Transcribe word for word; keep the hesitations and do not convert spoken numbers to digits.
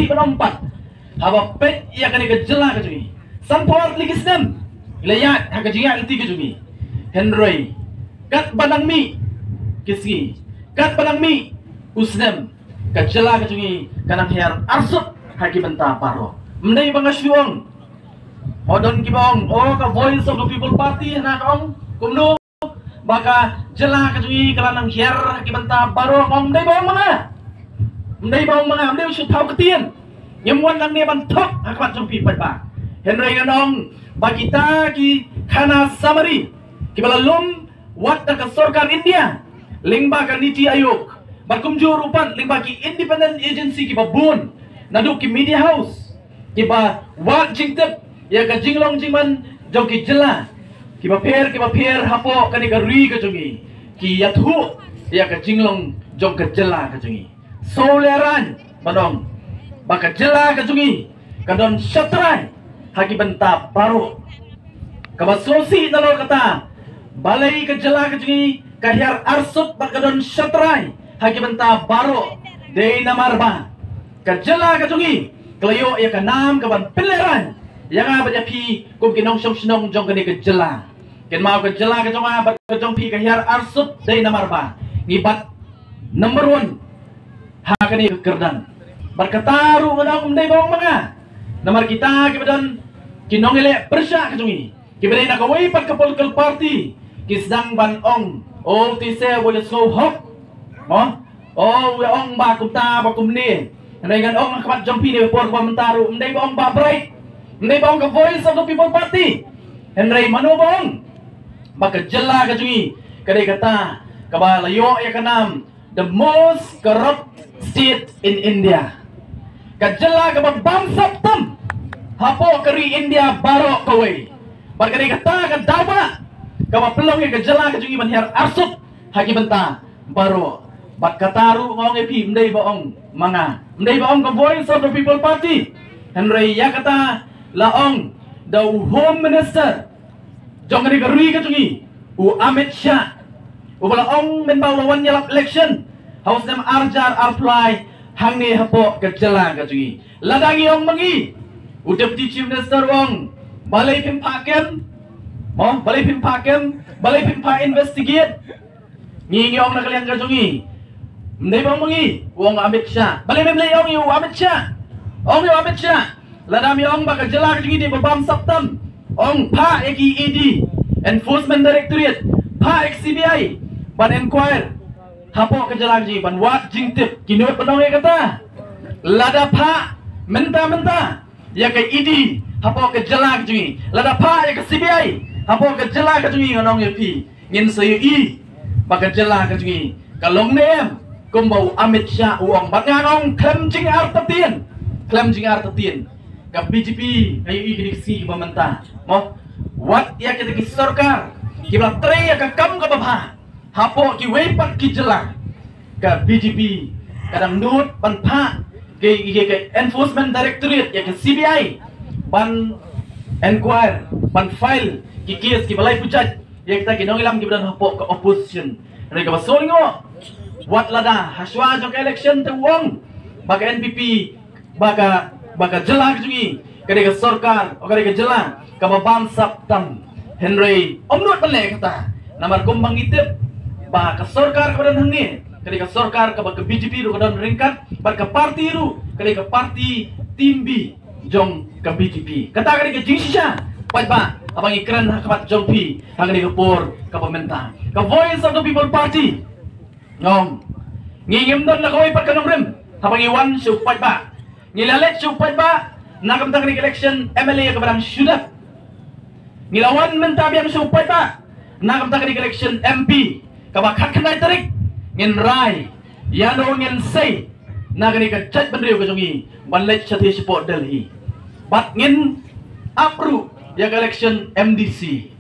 ban ong pat, haba peit ïa kane ka jylla ka jong ngi, sanphew ar tylli ki snem la ïaid ha ka jingïaid lynti ka jong ngi. Hynrei katba nang mih ki sngi, katba nang mih u snem, ka jylla ka jong ngi ka nang hiar arsut ha ki bynta baroh. Ym dei ba nga shu ong, oh, don kiba ong, oh, ka Voice of the People Party hana ka ong kumno ba ka jylla ka jong ngi ka la nang hiar ha ki bynta baroh. Ym dei ba ong ma nga, ym dei ba ong ma nga, ym dei ba shu thaw ktien. Ngim wan nangne ban thok ha khmat jong phi paidbah. Hynrei ngan ong ba kita ki khana samari kiba la lum wat da ka sorkar India lyngba ka NITI Aayog bad kumjuh ruh pat lyngba ki independent agency kiba bun, naduh ki media house kiba wad jingtip ïa ka jinglong jingman jong ki jylla kiba pher kiba pher hapoh kane ka ri ka jong ngi, ki ïathuh ïa ka jinglong jong ka jylla ka jong ngi. Sngewlehraiñ ban ong ba ka jylla ka jong ngi ka don shatrai ha ki bynta baroh. Kaba sngewsih nalor kata, balei ka jylla ka jong ngi ka hiar arsut bad ka don shatrai ha ki bynta baroh? Dei namar ba ka jylla ka jong ngi ka la ïoh ïa ka nam ka ban pynlehraiñ ïa nga bad ïa phi kum ki nongshong shnong jong kane ka jylla. Kynmaw, ka jylla ka jong nga bad ka jong phi ka hiar arsut dei namar ba ngi bat number one ha kane ka kyrdan. Bad kata ruh ngan ong ym dei ba ong ma nga, namar kita kiba don ki nongïaleh pyrshah ka jong ngi kiba dei na kawei pat ka political party ki sdang ban ong, oh, te se ba ïa sngew hok, mo, oh, ïa ong ba kumta ba kumne. Hynrei ngan ong ha khmat jong phi ne por ba mynta ruh, ym dei ba ong Bah Bright, ym dei ba ong ka Voice of the People Party. Hynrei mano ba ong ba ka jylla ka jong ngi ka dei kata kaba la ïoh ïa ka nam the most corrupt state in India. Ka jylla kaba bamsap tam hapoh ka ri India baroh kawei. Bad ka dei kata ka daw ba kaba pynlong ïa ka jylla ka jong ngi ban hiar arsut ha ki bynta baroh. Bad kata ruh nga ong ïa phi, ym dei ba ong ma nga, ym dei ba ong ka Voice of the People Party. Hynrei ïa kata la ong da u Home Minister jong kane ka ri ka jong ngi, u Amit Shah, uba la ong mynba u la wan ïalap election ha u snem ar hajar arphew lai hangne hapoh ka jylla ka jong ngi. Lada ngi ong ma ngi, u Deputy Chief Minister u ong, balei phim phah kem? Mo, balei phim phah kem? Balei phim phah investigate? Ngi ngi ong na ka liang ka jong ngi, ym dei ba ong ma ngi, u ong Amit Shah. Balei mem leit ong ïa u Amit Shah? Ong ïa u Amit Shah. Lada me ong ba ka jylla ka jong ngi dei ba bamsap tam, ong phah ïa ki E D, Enforcement Directorate, phah ïa ki C B I ban enquire hapoh ka jylla ka jong ngi, ban wad jingtip. Ki nud ban ong ïa kata. Lada phah mynta mynta ïa ka E D hapoh ka jylla ka jong ngi, lada phah ïa ka C B I hapoh ka jylla ka jong ngi, ngan ong ïa phi, ngin sa ïohi ba ka jylla ka jong ngi ka long ne em kumba u Amit Shah u ong. Bad nga ong khlem jingartatien, khlem jingartatien, ka B J P, nga ïohi kine ki sngi kiba mynta, mo, wat ïa kita ki sorkar kiba la trei ïa ka kam kaba bha hapoh kiwei pat ki jylla, ka B J P ka dang nud ban phah ïa ki, ïa ki Enforcement Directorate, ïa ki C B I ban enquire, ban file ki case kiba lai pujat ïa kita ki nongïalam kiba don hapoh ka opposition. Hynrei kaba sngewlyngngoh, wat lada ha shuwa jong ka election te u ong ba ka N P P, ba ka, ba ka jylla ka jong ngi ka dei ka sorkar, ka dei ka jylla kaba bamsap tam. Hynrei ym nud ban leh kata, namar kumba ngi tip ba ka sorkar kaba don hangne ka dei ka sorkar kaba ka B J P ruh ka don ryngkat, bad ka party ruh ka dei ka party team B jong ka B J P. Kata ka dei ka jingshisha paidbah haba ngi kren ha khmat jong phi ha kane ka por kaba mynta. Ka Voice of the People Party, nga ong, ngi ngim don la kawei pat ka nongrim haba ngi wan sha u paidbah. Ngi la leit sha u paidbah na ka bynta kane ka election M L A kaba dang shu dep. Ngi la wan mynta biang sha u paidbah na ka bynta kane ka election M P kaba khatkhyndai tarik. Ngin rai ïano ngin sei na kane ka jaitbynriew ka jong ngi ban leit shathie shapoh Delhi. Bad ngin ap ruh ïa ka election M D C.